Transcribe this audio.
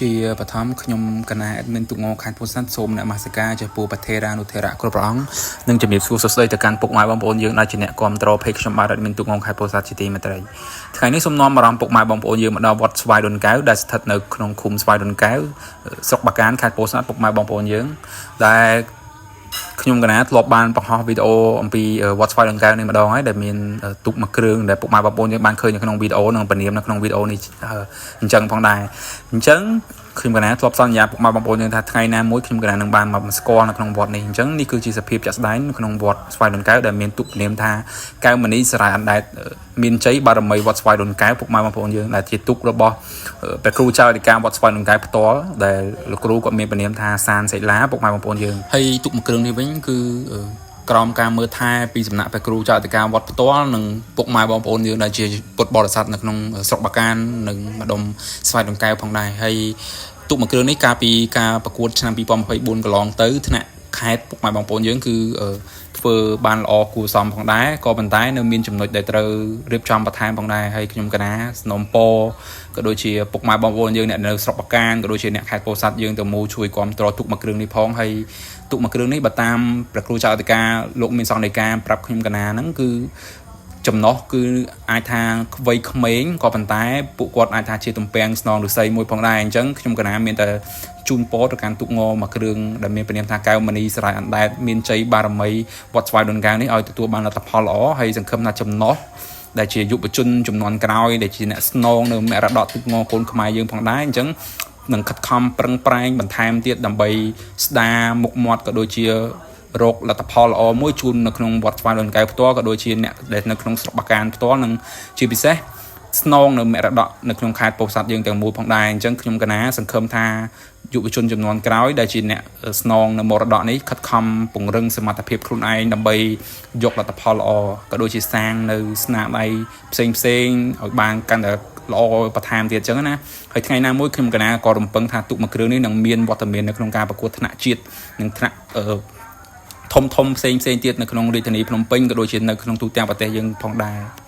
ជាបឋមខ្ញុំកណា admin ទូកងខេត្តពោធិ៍សាត់សូមនមស្ការចំពោះប្រធេរានុធេរៈគ្រប់ព្រះអង្គនិងជំរាបសួរសួស្តីទៅកាន់ពុកម៉ែបងប្អូនយើងដែលជាអ្នកគាំទ្រ page ខ្ញុំបាទ admin ទូកងខេត្តពោធិ៍សាត់ជាទីមេត្រីថ្ងៃនេះសូមនាំអារម្មណ៍ពុកម៉ែបងប្អូនយើងមកដល់វត្តស្វាយដូនកែវដែលស្ថិតនៅក្នុងឃុំស្វាយដូនកែវស្រុកបាកានខេត្តពោធិ៍សាត់ពុកម៉ែបងប្អូនយើងដែលខ្ញុំកណាធ្លាប់បានបង្ហោះវីដេអូអំពីវត្តស្វាយដូនកែវនេះម្ដងហើយដែលមានទូកមួយគ្រឿងដែលពុកម៉ែបងប្អូនយើងបានឃើញនៅក្នុងវីដេអូនិងពនាមនៅក្នុងវីដេអូនេះអញ្ចឹងផងដែរអញ្ចឹងខ្ញុំកណាធ្លាប់សន្យាពុកម៉ែបងប្អូនយើងថាថ្ងៃណាមួយខ្ញុំកណានឹងបានមកស្គាល់នៅក្នុងវត្តនេះអញ្ចឹងនេះគឺជាសភាពជាក់ស្ដែងនៅក្នុងវត្តស្វាយដូនកែវដែលមានទូកពនាមថាកែវមณีសរាយអណ្ដែតមានជ័យបារមីវត្តស្វាយដូនកែវពុកម៉ែបងប្អូនយើងដែលជាទូករបស់ព្រះគ្រូចៅអធិការវត្តស្វាយដូនកែវផ្ទាល់ដែលលោកគ្រូគាត់មានពនាមថាសានសិលាពុកម៉ែបងប្អូនយើងហើយទូកមួយគ្រឿងនេះវិញគឺក្រោមការមើលថែពីសំណាក់ព្រះគ្រូចៅអធិការវត្តផ្ទាល់និងពុកម៉ែបងប្អូនយើងដែលជាពុទ្ធបរិស័ទនៅក្នុងស្រុកបាកាននិងម្ដុំស្វាយដង្កែវផងដែរហើយទូកមួយគ្រឿងនេះកាលពីការប្រកួតឆ្នាំ2024កន្លងទៅថ្នាក់ខេត្តពុកម៉ែបងប្អូនយើងគឺធ្វើបានល្អគួរសមផងដែរក៏ប៉ុន្តែនៅមានចំណុចដែលត្រូវរៀបចំបន្ថែមផងដែរហើយខ្ញុំកណាสนំពរក៏ដូចជាពុកម៉ែបងប្អូនយើងអ្នកនៅស្រុកបាកានក៏ដូចជាអ្នកខេត្តពោធិ៍សាត់យើងទៅមូលជួយគាំទ្រទូកមួយគ្រឿងនេះផងហើយទូកមួយគ្រឿងនេះបើតាមព្រះគ្រូចៅអធិការលោកមានសង្ឃនៃការប្រាប់ខ្ញុំកណាហ្នឹងគឺចំណោះគឺអាចថាវ័យក្មេងក៏ប៉ុន្តែពួកគាត់អាចថាជាទំពាំងស្នងឫស្សីមួយផងដែរអញ្ចឹងខ្ញុំកណាមានតែជូនពរទៅកាន់ទូកងមួយគ្រឿងដែលមានព្រះនាមថាកែវមณีសរាយអណ្ដែតមានជ័យបារមីវត្តស្វាយដូនកែវនេះឲ្យទទួលបានលទ្ធផលល្អហើយសង្ឃឹមថាចំណោះដែលជាយុវជនចំនួនក្រោយដែលជាអ្នកស្នងនៅមរតកទូកងកូនខ្មែរយើងផងដែរអញ្ចឹងនឹងខិតខំប្រឹងប្រែងបន្ថែមទៀតដើម្បីស្ដារមុខមាត់ក៏ដូចជារកលទ្ធផលល្អមួយជូននៅក្នុងវត្តស្វាយដូនកែវផ្ទាល់ក៏ដូចជាអ្នកដែលនៅក្នុងស្រុកបាកានផ្ទាល់និងជាពិសេសស្នងនៅមរតកនៅក្នុងខេត្តពោធិ៍សាត់យើងទាំងមូលផងដែរអញ្ចឹងខ្ញុំកណាសង្ឃឹមថាយុវជនចំនួនក្រោយដែលជាអ្នកស្នងនៅមរតកនេះខិតខំពង្រឹងសមត្ថភាពខ្លួនឯងដើម្បីយកលទ្ធផលល្អក៏ដូចជាសាងនៅស្នាដៃផ្សេងផ្សេងឲ្យបានកាន់តែល្អបន្ថែមទៀតអញ្ចឹងណាហើយថ្ងៃណាមួយខ្ញុំកណាក៏រំពឹងថាទូកមួយគ្រឿងនេះនឹងមានវត្តមាននៅក្នុងការប្រកួតថ្នាក់ជាតិនិងថ្នាក់អឺធំធំផ្សេងផ្សេងទៀតនៅក្នុងរាជធានីភ្នំពេញក៏ដូចជានៅក្នុងទូទាំងប្រទេសយើងផងដែរ។